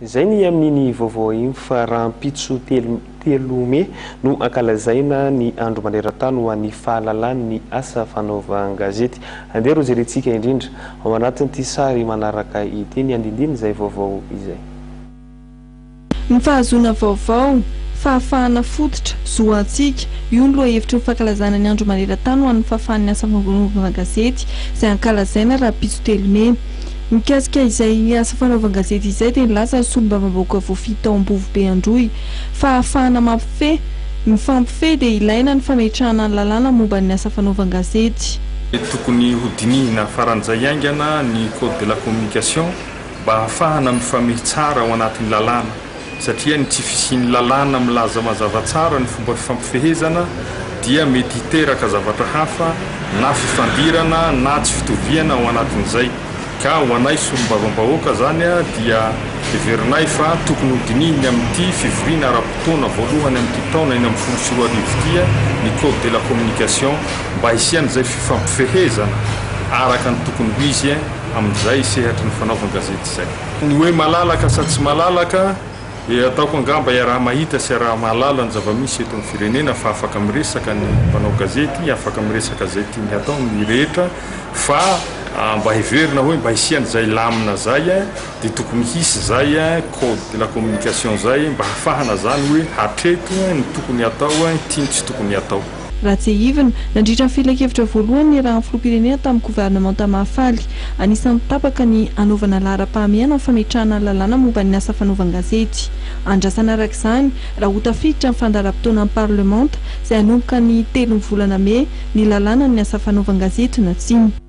Izay ny amin'iny vaovao iny fa rahampitso 3 mey no ankalazaina ny andro maneran-tany ho an'ny fahalalan'ny asa fanaovan-gazety. Andeha ro jerentsika indrindra ao anatin'ity sary manaraka ity ny andindiny izay vaovao izay. Ny fahazoana vaovao, fahafahana fototra, zo antsika, io no lohahevitry ny fankalazana ny andro maneran-tany ho an'ny fahafahan'ny asa fanaovan-gazety izay ankalazaina rahampitso 3 mey. Mikasika izay asa fanaovan-gazety izay dia nilaza ny solombavambahoaka voafidy tao Ambovobe Androy fa ahafahana mampifehy, mifampifehy dia ilaina ny fametrahana ny lalàna momba ny asa fanaovan-gazety. Tokony hodinihina faran'izay haingana ny code de la communication mba hahafahana mifamehy tsara ao anatin'ny lalàna satria ny tsy fisian'ny lalàna milaza mazava tsara ny fomba fifampifehezana dia mety hiteraka zavatra hafa na fifandirana na tsy fitoviana ao anatin'izay ka ho anay solombavambahoaka zany dia heverinay fa tokony hodinihiny amin'ity fivoriana ara-potoana voalohany amin'ity taona 2016 ity ny code de la communication mba hisian'izay fifampifehezana araka ny tokony ho izy amin'izay sehatry ny fanaovan-gazety izay. Ny hoe malalaka sa tsy malalaka dia ataoko angamba iaraha-mahita sy iaraha-mahalala ny zava-misy eto amin'ny firenena fa afaka miresaka ny mpanao gazety, afaka miresaka izay tiany hatao ny rehetra fa mba heverina hoe mba hisian'izay lamina zay dia tokony hisy zay code de la communication zay mba hahafahana zany hoe hatreto ny tokony hatao, ity ny tsy tokony hatao. Raha tsiahivina, nandritra ny filankevitra voalohany niarahan'ny filoham-pirenena tamin'ny governemanta Mahafaly, anisan'ny tapaka ny hanaovana laharam-pahamehana ny fametrahana ny lalàna momba ny asa fanaovan-gazety. Andrasana araka izany raha ho tafiditra ny fandaharam-potoanan'ny parlemanta izay hanomboka ny 3 ny volana mey ny lalànan'ny asa fanaovan-gazety na tsia.